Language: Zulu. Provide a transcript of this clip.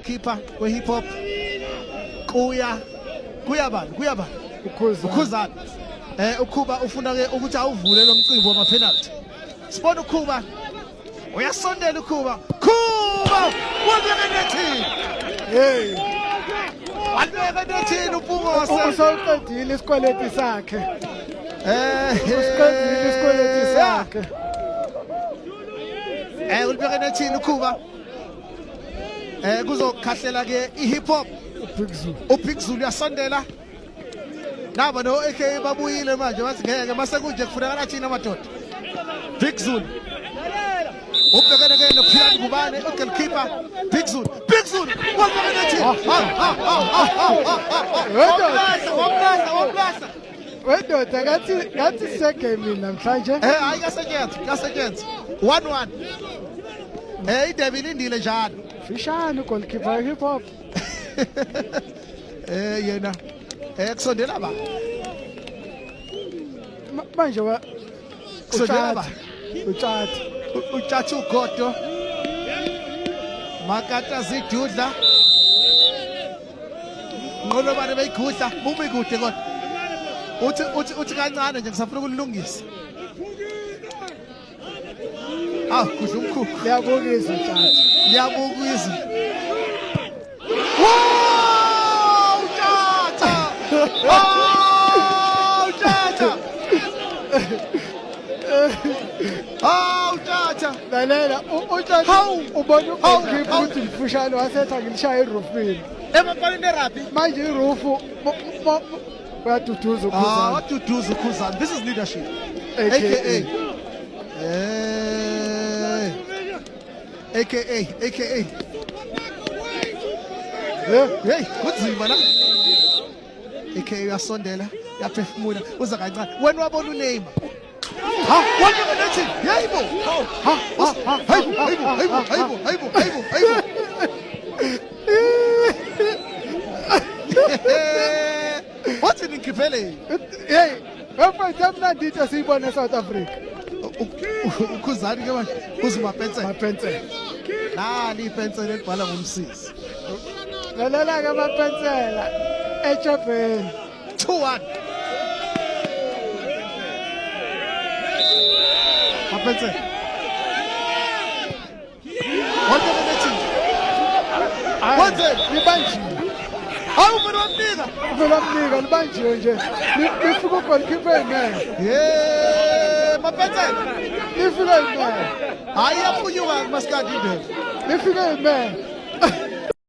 Keeper we hip hop kuya kuya bani kuya bani ukhuzani ukhuzani ukhuba ufuna ke ukuthi awuvule lo mcimbi wama penalty. Sibona ukhuba uyasondela ukhuba khuba wabeka nethini. Hey, walibeka nethini uPungose. Usawuqedile isikweleti sakhe. Usiqedile isikweleti sakhe. Ulibeka nethini ukhuba. Kuzokhahlela ke i-hip hop. uBig Zulu. uBig Zulu uyasondela. Naba no AK babuyile manje bathi ngeke mase kunje kufunekala thina madoda. Big Zulu. Ubhekene ke noPhilani Ngubane ugoalkeeper Big Zulu. Big Zulu. Wabhekene thina. Ha ha ha ha ha ha. Wamlahla, wamlahla, wamlahla. Wendoda ngathi ngathi sisegamini namhlanje. Hayi kasetshenzwa, kasetshenzwa. 1-1. Indebe ilindile njalo. Fishane goalkeeper hip hop. Yena kusondela ba. Manje wa kusondela ba. Utshatha. Utshatha ugodo. Makata zidudla. Nqolobane beyigudla, bumi kude kodwa. Uthi uthi uthi kancane nje ngisafuna ukulungisa. Ah, kudla umkhukhu. Liyabukisa utshatha. Liyabukisa. Wow, Tshatha! Wow, Tshatha! Hawu Tshatha! Lalela, utshatha Hawu! ubona Hawu! ugoalkeeper Hawu! ukuthi mfushane wasetha ngilishaya erufini. Emapalini erabhi. Manje irufu uyaduduza Ah, ukhuzana. waduduza ukhuzana. This is leadership. AKA. AKA. AKA, AKA. Hey, kunzima la. AKA uyasondela, uyaphefumula, uza kancane. Wena wabona uNeymar. Ha, wena nethi, yebo. Ha, ha, ha, Hayibo, hayibo, hayibo, hayibo, hayibo, hayibo, hayibo. Wathi ningikhiphele. Hey, mfethu emnandi into esiyibona eSouth Africa. Ukhuzani ke manje uzimapensela. Mapensela. Nali ipensela elibhala ngomsizi. Lalela ke amapensela echebheni. 2-1. Mapensela. Wonke nethi. Wenzeni? Libanjiwe. Hawu mina wamnika. Uvela mnika libanjiwe nje. Lifika ugoalkeeper engeke. Hey, Mapensela. Lifika imele. Hayi yaphunyuka masikadi indebe. Lifika imele.